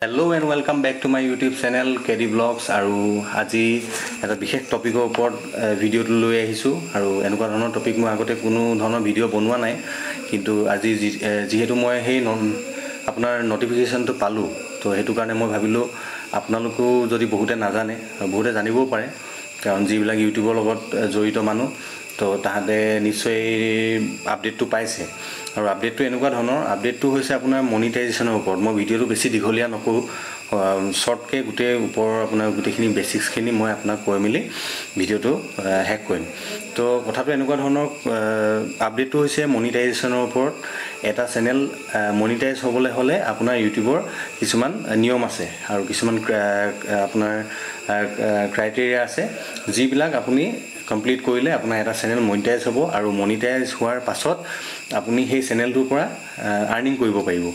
Hello and welcome back to my YouTube channel KD Vlogs. আৰু আজি এটা বিশেষ টপিকৰ ওপৰত ভিডিঅ'টো লৈ আহিছোঁ। আৰু এনেকুৱা ধৰণৰ টপিক মই আগতে কোনো ধৰণৰ ভিডিঅ' বনোৱা নাই, কিন্তু আজি যিহেতু মই সেই আপোনাৰ নটিফিকেশ্যনটো পালোঁ, তো সেইটো কাৰণে মই ভাবিলোঁ আপোনালোকেও যদি বহুতে নাজানে, বহুতে জানিবও পাৰে, কাৰণ যিবিলাক ইউটিউবৰ লগত জড়িত মানুহ, তো তাহাঁতে নিশ্চয় আপডেটটো পাইছে। আৰু আপডেটটো এনেকুৱা ধৰণৰ, আপডেটটো হৈছে আপোনাৰ মনিটাইজেশ্যনৰ ওপৰত। মই ভিডিঅ'টো বেছি দীঘলীয়া নকৰোঁ, শ্বৰ্টকৈ গোটেই ওপৰৰ আপোনাৰ গোটেইখিনি বেচিক্সখিনি মই আপোনাক কৈ মেলি ভিডিঅ'টো শেষ কৰিম। তো কথাটো এনেকুৱা ধৰণৰ, আপডেটটো হৈছে মনিটাইজেশ্যনৰ ওপৰত। এটা চেনেল মনিটাইজ হ'বলৈ হ'লে আপোনাৰ ইউটিউবৰ কিছুমান নিয়ম আছে আৰু কিছুমান আপোনাৰ ক্ৰাইটেৰিয়া আছে, যিবিলাক আপুনি কমপ্লিট কৰিলে আপোনাৰ এটা চেনেল মনিটাইজ হ'ব। আৰু মনিটাইজ হোৱাৰ পাছত আপুনি সেই চেনেলটোৰ পৰা আৰ্নিং কৰিব পাৰিব।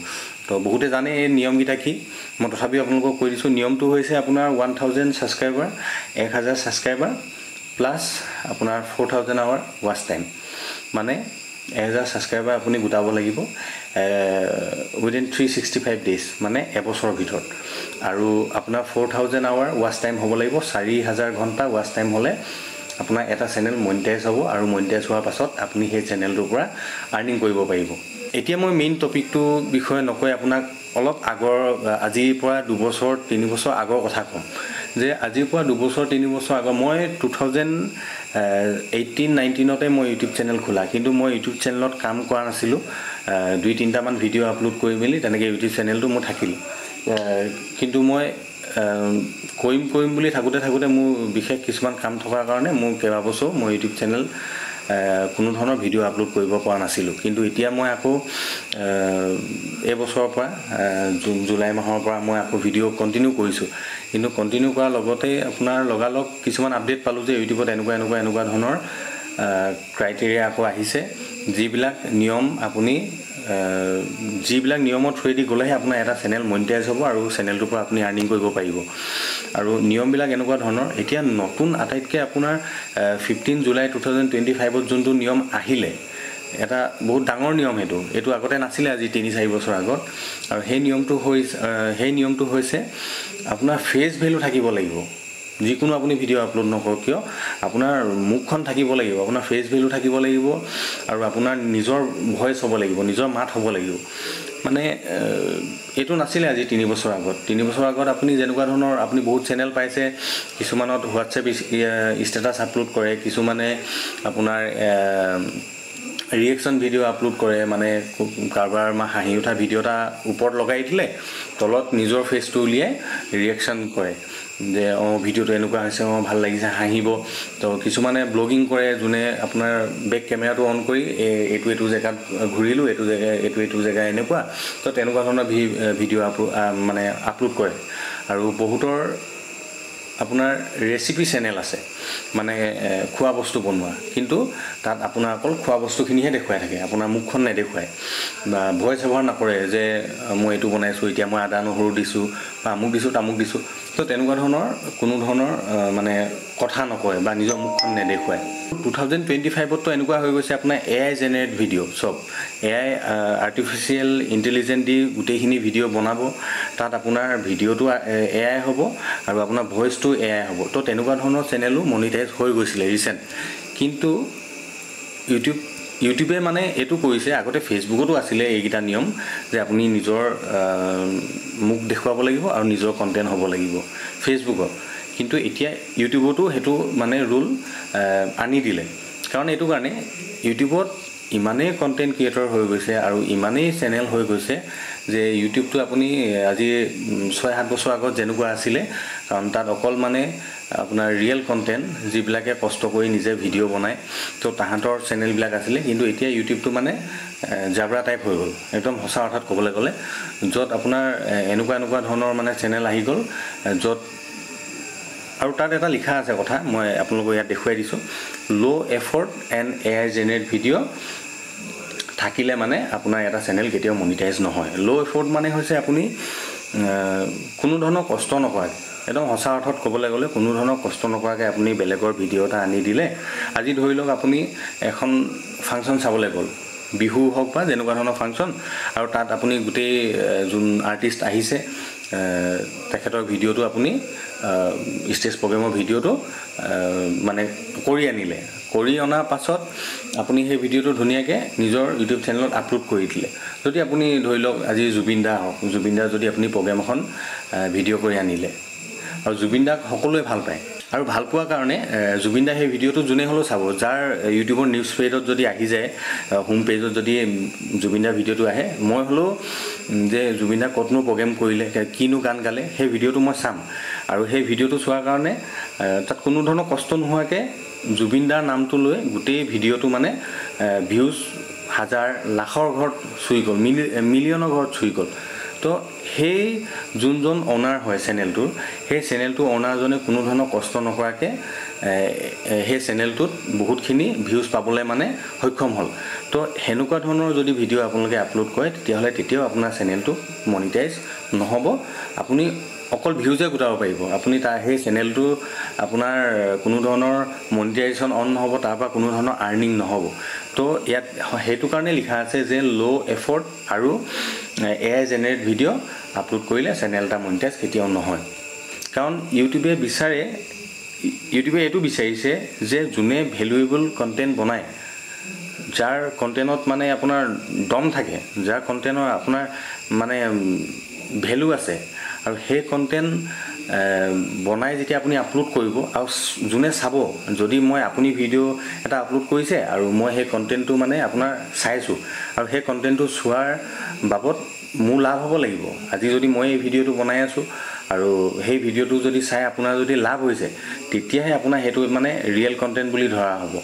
তো বহুতে জানে এই নিয়মকেইটা কি, মই তথাপিও আপোনালোকক কৈ দিছোঁ। নিয়মটো হৈছে আপোনাৰ 1000 ছাবস্ক্ৰাইবাৰ, 1000 ছাবস্ক্ৰাইবাৰ প্লাছ আপোনাৰ 4000 আৱাৰ ৱাচ টাইম। মানে 1000 ছাবস্ক্ৰাইবাৰ আপুনি গোটাব লাগিব উইদিন 365 ডেইজ, মানে এবছৰৰ ভিতৰত। আৰু আপোনাৰ 4000 আৱাৰ ৱাচ টাইম হ'ব লাগিব, 4000 ঘণ্টা ৱাচ টাইম হ'লে আপোনাৰ এটা চেনেল মনিটাইজ হ'ব। আৰু মনিটাইজ হোৱাৰ পাছত আপুনি সেই চেনেলটোৰ পৰা আৰ্নিং কৰিব পাৰিব। এতিয়া মই মেইন টপিকটোৰ বিষয়ে নকৈ আপোনাক অলপ আগৰ, আজিৰ পৰা 2 বছৰ 3 বছৰ আগৰ কথা ক'ম, যে আজিৰ পৰা 2 বছৰ 3 বছৰ আগৰ মই 2018 19তে মই ইউটিউব চেনেল খোলা, কিন্তু মই ইউটিউব চেনেলত কাম কৰা নাছিলোঁ। দুই তিনিটামান ভিডিঅ' আপলোড কৰি মেলি তেনেকৈ ইউটিউব চেনেলটো মোৰ থাকিল। কিন্তু মই কৰিম কৰিম বুলি থাকোঁতে থাকোঁতে মোৰ বিশেষ কিছুমান কাম থকাৰ কাৰণে মোৰ কেইবাবছৰো মই ইউটিউব চেনেল কোনো ধৰণৰ ভিডিঅ' আপলোড কৰিব পৰা নাছিলোঁ। কিন্তু এতিয়া মই আকৌ এই বছৰৰ পৰা, জুন জুলাই মাহৰ পৰা মই আকৌ ভিডিঅ' কণ্টিনিউ কৰিছোঁ। কিন্তু কণ্টিনিউ কৰাৰ লগতে আপোনাৰ লগালগ কিছুমান আপডেট পালোঁ যে ইউটিউবত এনেকুৱা এনেকুৱা এনেকুৱা ধৰণৰ ক্ৰাইটেৰিয়া আকৌ আহিছে, যিবিলাক নিয়ম আপুনি যিবিলাক নিয়মৰ থ্ৰুৱেদি গ'লেহে আপোনাৰ এটা চেনেল মনিটাইজ হ'ব আৰু চেনেলটোৰ পৰা আপুনি আৰ্নিং কৰিব পাৰিব। আৰু নিয়মবিলাক এনেকুৱা ধৰণৰ, এতিয়া নতুন আটাইতকৈ আপোনাৰ 15 জুলাই 2025ত যোনটো নিয়ম আহিলে, এটা বহুত ডাঙৰ নিয়ম সেইটো। এইটো আগতে নাছিলে আজি 3-4 বছৰ আগত। আৰু সেই নিয়মটো হৈছে আপোনাৰ ফেচ ভেলু থাকিব লাগিব। যিকোনো আপুনি ভিডিঅ' আপলোড নকৰক কিয়, আপোনাৰ মুখখন থাকিব লাগিব, আপোনাৰ ফেচ ভেলু থাকিব লাগিব আৰু আপোনাৰ নিজৰ ভইচ হ'ব লাগিব, নিজৰ মাত হ'ব লাগিব। মানে এইটো নাছিলে আজি 3 বছৰ আগত। 3 বছৰ আগত আপুনি যেনেকুৱা ধৰণৰ, আপুনি বহুত চেনেল পাইছে, কিছুমানত হোৱাটছএপ ষ্টেটাছ আপলোড কৰে, কিছুমানে আপোনাৰ ৰিয়েকশ্যন ভিডিঅ' আপলোড কৰে, মানে কাৰোবাৰ হাঁহি উঠা ভিডিঅ' এটা ওপৰত লগাই দিলে, তলত নিজৰ ফেচটো উলিয়াই ৰিয়েকশ্যন কৰে যে অঁ, ভিডিঅ'টো এনেকুৱা হৈছে, অঁ, ভাল লাগিছে, হাঁহিব। তো কিছুমানে ব্লগিং কৰে, যোনে আপোনাৰ বেক কেমেৰাটো অন কৰি এইটো এইটো জেগাত ঘূৰিলোঁ, এইটো জেগা, এইটো এইটো জেগা এনেকুৱা, তো তেনেকুৱা ধৰণৰ ভিডিঅ' আপলোড মানে আপলোড কৰে। আৰু বহুতৰ আপোনাৰ ৰেচিপি চেনেল আছে, মানে খোৱা বস্তু বনোৱা, কিন্তু তাত আপোনাৰ অকল খোৱা বস্তুখিনিহে দেখুৱাই থাকে, আপোনাৰ মুখখন নেদেখুৱায় বা ভইচ অভাৰ নকৰে যে মই এইটো বনাইছোঁ, এতিয়া মই আদা নহৰু দিছোঁ বা আমুক দিছোঁ তামুক দিছোঁ। তো তেনেকুৱা ধৰণৰ কোনো ধৰণৰ মানে কথা নকয় বা নিজৰ মুখখন নেদেখুৱায়। 2025ততো এনেকুৱা হৈ গৈছে, আপোনাৰ এআই জেনেৰেট ভিডিঅ', চব এআই, আৰ্টিফিচিয়েল ইণ্টেলিজেণ্ট দি গোটেইখিনি ভিডিঅ' বনাব। তাত আপোনাৰ ভিডিঅ'টো এআই হ'ব আৰু আপোনাৰ ভইচটো এআই হ'ব। তো তেনেকুৱা ধৰণৰ চেনেলো মনিটাইজ হৈ গৈছিলে ৰিচেণ্ট। কিন্তু ইউটিউবে মানে এইটো কৰিছে, আগতে ফেচবুকতো আছিলে এইকেইটা নিয়ম যে আপুনি নিজৰ মুখ দেখুৱাব লাগিব আৰু নিজৰ কণ্টেণ্ট হ'ব লাগিব ফেচবুকত। কিন্তু এতিয়া ইউটিউবতো সেইটো মানে ৰুল আনি দিলে। কাৰণ এইটো কাৰণে ইউটিউবত ইমানেই কণ্টেণ্ট ক্ৰিয়েটৰ হৈ গৈছে আৰু ইমানেই চেনেল হৈ গৈছে যে ইউটিউবটো আপুনি আজি 6-7 বছৰ আগত যেনেকুৱা আছিলে, কাৰণ তাত অকল মানে আপোনাৰ ৰিয়েল কণ্টেণ্ট, যিবিলাকে কষ্ট কৰি নিজে ভিডিঅ' বনায়, তো তাহাঁতৰ চেনেলবিলাক আছিলে। কিন্তু এতিয়া ইউটিউবটো মানে জাবৰা টাইপ হৈ গ'ল একদম সঁচা অर्थত ক'বলৈ গ'লে, য'ত আপোনাৰ এনেকুৱা এনেকুৱা ধৰণৰ মানে চেনেল আহি গ'ল য'ত আৰু তাত এটা লিখা আছে কথা, মই আপোনালোকক ইয়াত দেখুৱাই দিছোঁ, low effort and AI generate video থাকিলে মানে আপোনাৰ এটা চেনেল কেতিয়াও মনিটাইজ নহয়। ল' এফৰ্ট মানে হৈছে আপুনি কোনো ধৰণৰ কষ্ট নকৰাকৈ, একদম সঁচা অৰ্থত ক'বলৈ গ'লে কোনো ধৰণৰ কষ্ট নকৰাকৈ আপুনি বেলেগৰ ভিডিঅ' এটা আনি দিলে। আজি ধৰি লওক আপুনি এখন ফাংচন চাবলৈ গ'ল, বিহু হওক বা যেনেকুৱা ধৰণৰ ফাংচন, আৰু তাত আপুনি গোটেই যোন আৰ্টিষ্ট আহিছে, তেখেতৰ ভিডিঅ'টো আপুনি ষ্টেজ প্ৰগ্ৰেমৰ ভিডিঅ'টো মানে কৰি আনিলে, কৰি অনাৰ পাছত আপুনি সেই ভিডিঅ'টো ধুনীয়াকৈ নিজৰ ইউটিউব চেনেলত আপলোড কৰি দিলে। যদি আপুনি ধৰি লওক আজি জুবিন দা হওক, জুবিন দাৰ যদি আপুনি প্ৰগ্ৰেম এখন ভিডিঅ' কৰি আনিলে, আৰু জুবিন দাক সকলোৱে ভাল পায়, আৰু ভাল পোৱাৰ কাৰণে জুবিন দাৰ সেই ভিডিঅ'টো যোনে হ'লেও চাব, যাৰ ইউটিউবৰ নিউজ পেজত যদি আহি যায়, হোম পেজত যদি জুবিন দাৰ ভিডিঅ'টো আহে, মই হ'লেও যে জুবিন দা ক'তনো প্ৰগ্ৰেম কৰিলে, কিনো গান গালে, সেই ভিডিঅ'টো মই চাম। আৰু সেই ভিডিঅ'টো চোৱাৰ কাৰণে তাত কোনো ধৰণৰ কষ্ট নোহোৱাকৈ জুবিন দাৰ নামটো লৈ গোটেই ভিডিঅ'টো মানে ভিউজ হাজাৰ লাখৰ ঘৰত চুই গ'ল, মিলিয়নৰ ঘৰত চুই গ'ল। তো সেই যোনজন অ'নাৰ হয় চেনেলটোৰ, সেই চেনেলটোৰ অ'নাৰজনে কোনো ধৰণৰ কষ্ট নকৰাকৈ সেই চেনেলটোত বহুতখিনি ভিউজ পাবলৈ মানে সক্ষম হ'ল। তো সেনেকুৱা ধৰণৰ যদি ভিডিঅ' আপোনালোকে আপলোড কৰে, তেতিয়াহ'লে তেতিয়াও আপোনাৰ চেনেলটো মনিটাইজ নহ'ব, আপুনি অকল ভিউজে গোটাব পাৰিব। আপুনি তাৰ সেই চেনেলটো আপোনাৰ কোনো ধৰণৰ মনিটাইজেশ্যন অন নহ'ব, তাৰ পৰা কোনো ধৰণৰ আৰ্নিং নহ'ব। তো ইয়াত সেইটো কাৰণে লিখা আছে যে ল' এফৰ্ট আৰু এ I generate video upload কৰিলে চেনেল এটা মনিটাইজ কেতিয়াও নহয়। কাৰণ ইউটিউবে বিচাৰে, ইউটিউবে এইটো বিচাৰিছে যে যোনে ভেলুৱেবল কণ্টেণ্ট বনায়, যাৰ কণ্টেণ্টত মানে আপোনাৰ দম থাকে, যাৰ কণ্টেণ্টৰ আপোনাৰ মানে ভেলু আছে, আৰু সেই কণ্টেণ্ট বনাই যেতিয়া আপুনি আপলোড কৰিব আৰু যোনে চাব, যদি মই আপুনি ভিডিঅ' এটা আপলোড কৰিছে আৰু মই সেই কণ্টেণ্টটো মানে আপোনাৰ চাইছোঁ, আৰু সেই কণ্টেণ্টটো চোৱাৰ বাবদ মোৰ লাভ হ'ব লাগিব। আজি যদি মই এই ভিডিঅ'টো বনাই আছোঁ আৰু সেই ভিডিঅ'টো যদি চাই আপোনাৰ যদি লাভ হৈছে, তেতিয়াহে আপোনাৰ সেইটো মানে ৰিয়েল কণ্টেণ্ট বুলি ধৰা হ'ব।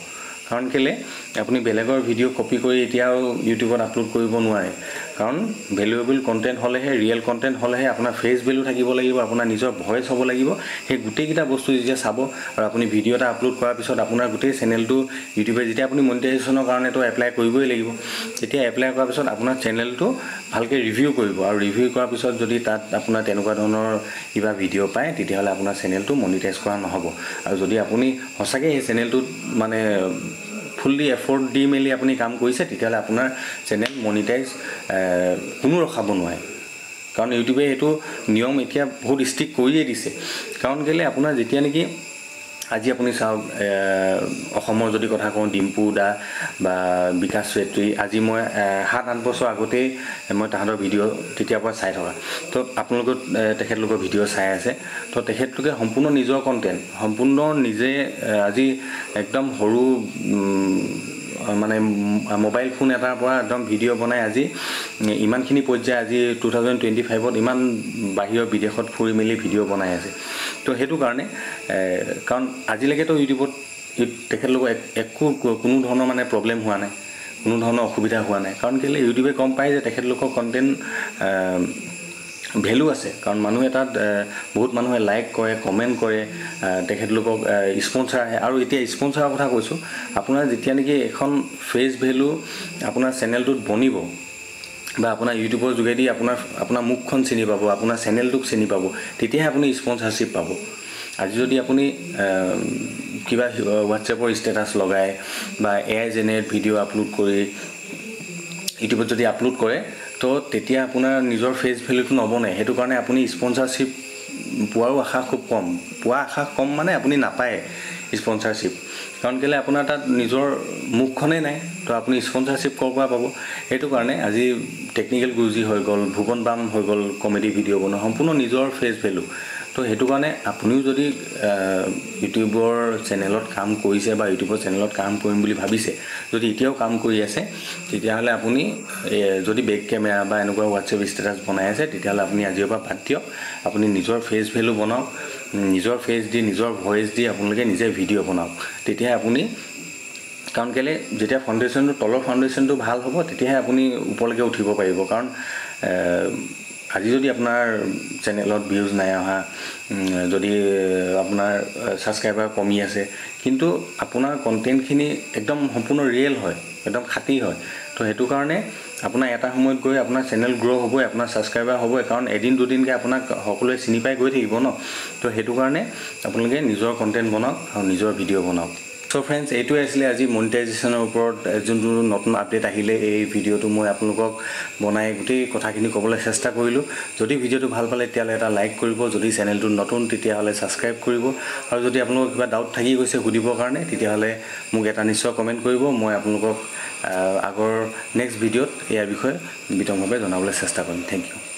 কাৰণ কেলৈ আপুনি বেলেগৰ ভিডিঅ' কপি কৰি এতিয়াও ইউটিউবত আপলোড কৰিব নোৱাৰে। কাৰণ ভেলুৱেবল কণ্টেণ্ট হ'লেহে, ৰিয়েল কণ্টেণ্ট হ'লেহে আপোনাৰ ফেচ ভেলু থাকিব লাগিব, আপোনাৰ নিজৰ ভইচ হ'ব লাগিব। সেই গোটেইকেইটা বস্তু যেতিয়া চাব আৰু আপুনি ভিডিঅ' এটা আপলোড কৰাৰ পিছত আপোনাৰ গোটেই চেনেলটো ইউটিউবে যেতিয়া আপুনি মনিটাইজেশ্যনৰ কাৰণেতো এপ্লাই কৰিবই লাগিব, তেতিয়া এপ্লাই কৰাৰ পিছত আপোনাৰ চেনেলটো ভালকৈ ৰিভিউ কৰিব, আৰু ৰিভিউ কৰাৰ পিছত যদি তাত আপোনাৰ তেনেকুৱা ধৰণৰ কিবা ভিডিঅ' পায়, তেতিয়াহ'লে আপোনাৰ চেনেলটো মনিটাইজ কৰা নহ'ব। আৰু যদি আপুনি সঁচাকৈ সেই চেনেলটোত মানে ফুল্লি এফৰ্ট দি মেলি আপুনি কাম কৰিছে, তেতিয়াহ'লে আপোনাৰ চেনেল মনিটাইজ কোনো ৰখাব নোৱাৰে। কাৰণ ইউটিউবে সেইটো নিয়ম এতিয়া বহুত ষ্ট্ৰিক্ট কৰিয়ে দিছে। কাৰণ কেলৈ আপোনাৰ যেতিয়া নেকি আজি আপুনি চাওক, অসমৰ যদি কথা কওঁ, ডিম্পু দা বা বিকাশ চেত্ৰী, আজি মই 7-8 বছৰ আগতেই মই তাহাঁতৰ ভিডিঅ' তেতিয়াৰ পৰা চাই থকা, তো আপোনালোকেও তেখেতলোকৰ ভিডিঅ' চাই আছে। তো তেখেতলোকে সম্পূৰ্ণ নিজৰ কণ্টেণ্ট সম্পূৰ্ণ নিজে আজি একদম সৰু মানে মোবাইল ফোন এটাৰ পৰা একদম ভিডিঅ' বনাই আজি ইমানখিনি পৰ্যায়, আজি 2025ত ইমান বাহিৰৰ বিদেশত ফুৰি মেলি ভিডিঅ' বনাই আছে। তো সেইটো কাৰণে, কাৰণ আজিলৈকেতো ইউটিউবত তেখেতলোকৰ একো কোনো ধৰণৰ মানে প্ৰব্লেম হোৱা নাই, কোনো ধৰণৰ অসুবিধা হোৱা নাই। কাৰণ কেলৈ ইউটিউবে গম পায় যে তেখেতলোকৰ কণ্টেণ্ট ভেলু আছে। কাৰণ মানুহে তাত বহুত মানুহে লাইক কৰে, কমেণ্ট কৰে, তেখেতলোকক স্পনচাৰ আহে। আৰু এতিয়া স্পনচাৰৰ কথা কৈছোঁ, আপোনাৰ যেতিয়া নেকি এখন ফেচ ভেলু আপোনাৰ চেনেলটোত বনিব বা আপোনাৰ ইউটিউবৰ যোগেদি আপোনাৰ মুখখন চিনি পাব, আপোনাৰ চেনেলটোক চিনি পাব, তেতিয়াহে আপুনি স্পনচাৰশ্বিপ পাব। আজি যদি আপুনি কিবা হোৱাটছএপৰ ষ্টেটাছ লগায় বা এ I generate video upload কৰি ইউটিউবত যদি আপলোড কৰে, তো তেতিয়া আপোনাৰ নিজৰ ফেচ ভেলুটো নবনে। সেইটো কাৰণে আপুনি স্পনচাৰশ্বিপ পোৱাৰো আশা খুব কম, পোৱা আশা কম মানে আপুনি নাপায় স্পনচাৰশ্বিপ। কাৰণ কেলৈ আপোনাৰ তাত নিজৰ মুখখনেই নাই, তো আপুনি স্পনচাৰশ্বিপ ক'ৰ পৰা পাব? সেইটো কাৰণে আজি টেকনিকেল গুৰুজী হৈ গ'ল, ভুৱন বাম হৈ গ'ল, কমেডি ভিডিঅ' বনোৱা সম্পূৰ্ণ নিজৰ ফেচ ভেলু। তো সেইটো কাৰণে আপুনিও যদি ইউটিউবৰ চেনেলত কাম কৰিছে বা ইউটিউবৰ চেনেলত কাম কৰিম বুলি ভাবিছে, যদি এতিয়াও কাম কৰি আছে, তেতিয়াহ'লে আপুনি যদি বেক কেমেৰা বা এনেকুৱা হোৱাটছএপ ষ্টেটাছ বনাই আছে, তেতিয়াহ'লে আপুনি আজিৰ পৰা বাদ দিয়ক। আপুনি নিজৰ ফেচ ভেলু বনাওক, নিজৰ ফেচ দি নিজৰ ভইচ দি আপোনালোকে নিজে ভিডিঅ' বনাওক, তেতিয়াহে আপুনি, কাৰণ কেলৈ যেতিয়া ফাউণ্ডেশ্যনটো তলৰ ফাউণ্ডেশ্যনটো ভাল হ'ব, তেতিয়াহে আপুনি ওপৰলৈকে উঠিব পাৰিব। কাৰণ আজি যদি আপোনাৰ চেনেলত ভিউজ নাই অহা, যদি আপোনাৰ ছাবস্ক্ৰাইবাৰ কমি আছে, কিন্তু আপোনাৰ কণ্টেণ্টখিনি একদম সম্পূৰ্ণ ৰিয়েল হয়, একদম খাটি হয়, তো সেইটো কাৰণে আপোনাৰ এটা সময়ত গৈ আপোনাৰ চেনেল গ্ৰ' হ'বই, আপোনাৰ ছাবস্ক্ৰাইবাৰ হ'বই। কাৰণ এদিন দুদিনকৈ আপোনাক সকলোৱে চিনি পাই গৈ থাকিব ন। তো সেইটো কাৰণে আপোনালোকে নিজৰ কণ্টেণ্ট বনাওক আৰু নিজৰ ভিডিঅ' বনাওক। চ' ফ্ৰেণ্ডছ, এইটোৱে আছিলে আজি মনিটাইজেশ্যনৰ ওপৰত যোনটো নতুন আপডেট আহিলে। এই ভিডিঅ'টো মই আপোনালোকক বনাই গোটেই কথাখিনি ক'বলৈ চেষ্টা কৰিলোঁ। যদি ভিডিঅ'টো ভাল পালে, তেতিয়াহ'লে এটা লাইক কৰিব। যদি চেনেলটো নতুন, তেতিয়াহ'লে ছাবস্ক্ৰাইব কৰিব। আৰু যদি আপোনালোকৰ কিবা ডাউট থাকি গৈছে সুধিবৰ কাৰণে, তেতিয়াহ'লে মোক এটা নিশ্চয় কমেণ্ট কৰিব। মই আপোনালোকক আগৰ নেক্সট ভিডিঅ'ত ইয়াৰ বিষয়ে বিতংভাৱে জনাবলৈ চেষ্টা কৰিম। Thank you.